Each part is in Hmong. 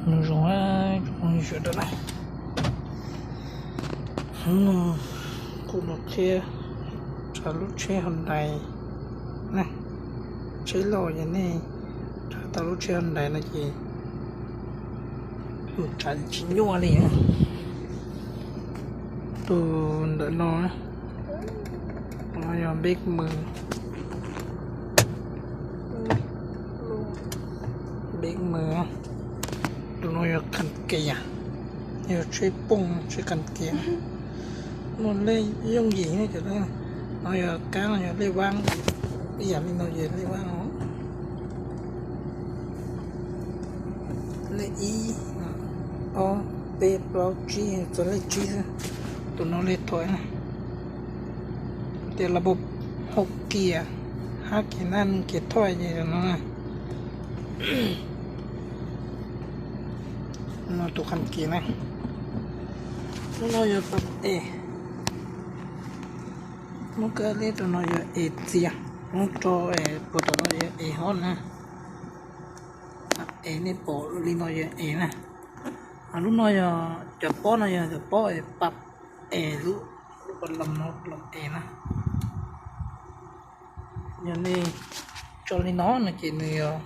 Nyob zoo, sawv daws na, hnub no kuv los qhia txog lub tsheb Hyundai na. Tsheb loj, yog nej txhawj tau lub tsheb Hyundai no ces tus tsav tsis nyuaj li. Tus ntawm no, tus no yog npeb mws, npeb mws. Tus no yog khas kias, yog tsheb pooj, tsheb khas kias. Muaj lej yooj yim ne cov, no yog kab, no yog lej vab, ib yam li no ces lej vab no. Lej ib, ob, peb, plaub, tsib, txog lej tsib xwb. Tus no lej thoj na, tias los hau kias, hab kias naj kias thoj ces no na. No tus khas kias na. Lub no yog pab es, lub kab lej tus no yog es txias, lub tso es puag tom no yog es hob na. Es nej pom li no yog es na. Lub no yog cov pob no yog cov pob es pab es, lub, lub pas lom no lom es na. Yog nej tso li no no ces nws yog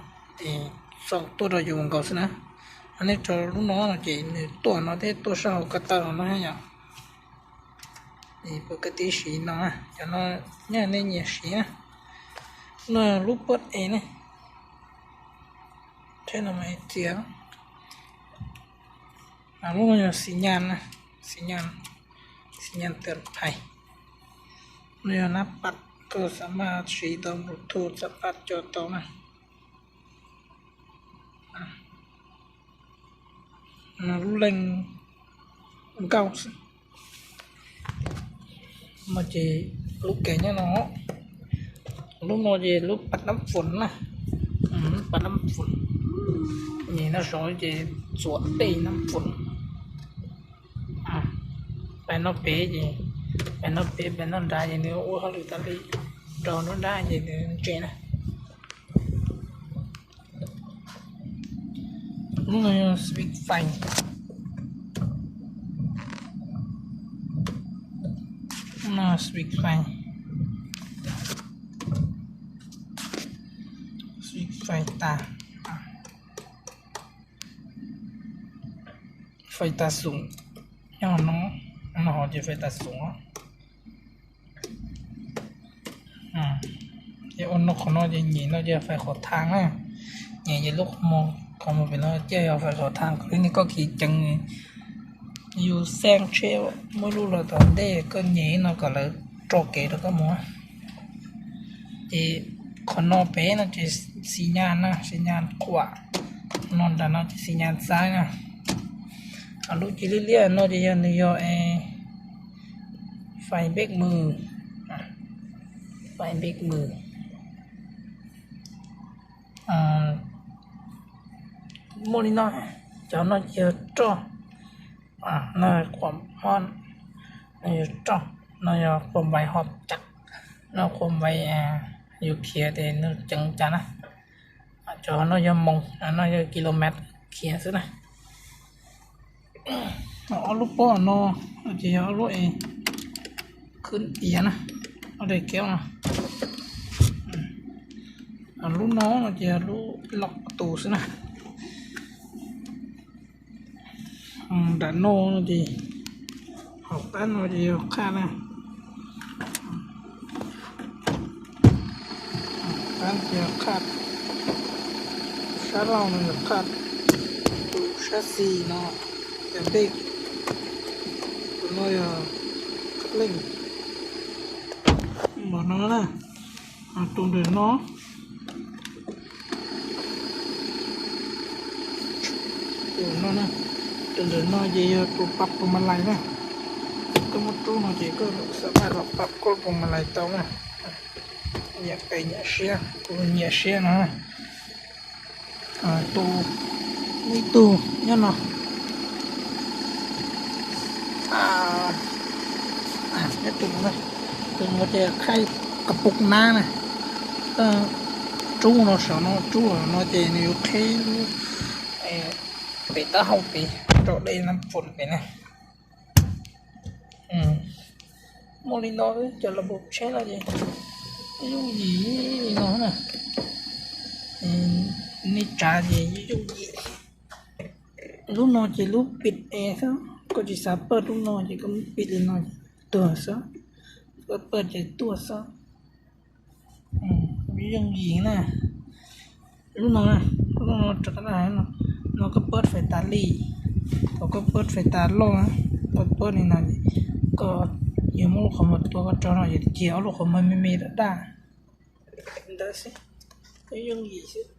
es xaus tuaj rau yus nkaus xwb na. Yog nej tso lub no no ces nws tuaj no thiab tuaj sab hauv ko taw no yom. Es puas kawg tib siv no, cov no nyob nej nyiam siv na. No lub pob es ne, tsheb no mas es txias. Lub no yog xi nyas na, xi nyas, xi nyas tawm phais. No yog nab pab, koj xam maj siv tau Bluetooth xam maj co tau na. Lub leej nkauj xwb. No ces lub kev nyob no. Lub no ces lub pas nab foos na, pas nab foos. Nyem no saud ces txuam dej nab foos. Pas no pem ces, pas no pem, pas no nrad ces nws ua hauj lwm tas li, rau nruab nrab ces nws ntse na. Lub no yog switch fais. Lub no switch fais, switch fais tas, fais tas xoom. Nyob no, no ces fais tas xoom. Ces ua no, qhov no ces nyem no ces fais qhov thaj na. Nyem ces lub qhov muag, qhov muag pem no ces yog fais qhov thaj. Kom li ne koj kis ceev, yus xeeb tsheb muaj lub los tom ntej, koj nyem no kom lawv tso kev rau koj mus. Ces qhov no pem no ces xi nyas na, xi nyas quam. No nram no ces xi nyas xaib na. Lub ci liab liab no ces yog nws yog fais npeb mws, fais npeb mws. Muaj li no, cov no ces yog roj, no quam hmo, no yog roj, no yog quam vais hom cam, no quam vais yus khiav ces nws ceev cas na. Cov no yog moos, no yog kilomev khiav xwb na. Ob lub pob no ces yog ob lub es khwb iav na, ob daim kev no. Lub no no ces yog lub lom tus xwb na. Nram no ces, hauv qab no ces yog qhaj na, hauv qab ces yog qhaj, sab laug no yog qhaj, tus sab xis no yog dej, tus no yog qhaj leej. Npaum no na, tus ntawm no, tus no, tus ntawm no ces yog tus pab puas ma lais na. Koj muaj rub no ces koj xam maj los pab koj puas ma lais tau na. Nyiam qe nyiam siab, kuv nyiam siab no. Tus, ib tug nyob no, nyob tus no, tus no ces qhaj ka poob nab na. Rub no saum no, rub no ces nws yuav qheb lub Pem taub hau pem, rau dej no pum pem na. Muaj li no, cov los npau tsheb no ces yooj yim li no na. Nej tsav ces yooj yim. Lub no ces lub pim es xwb, koj tsis xav pawj lub no ces koj muab pim li no, tuag xwb. Koj pawj ces tuag xwb. Yooj yim na. Lub no, lub no rov qab, no koj pawj fais tas li. Thaum koj pawj fais tas loj, koj pawj li no, koj yuav muab lub qhov muag tua koj tso no ces cia ob lub qhov muag me me daj daj ntawd xwb. Yooj yim xwb.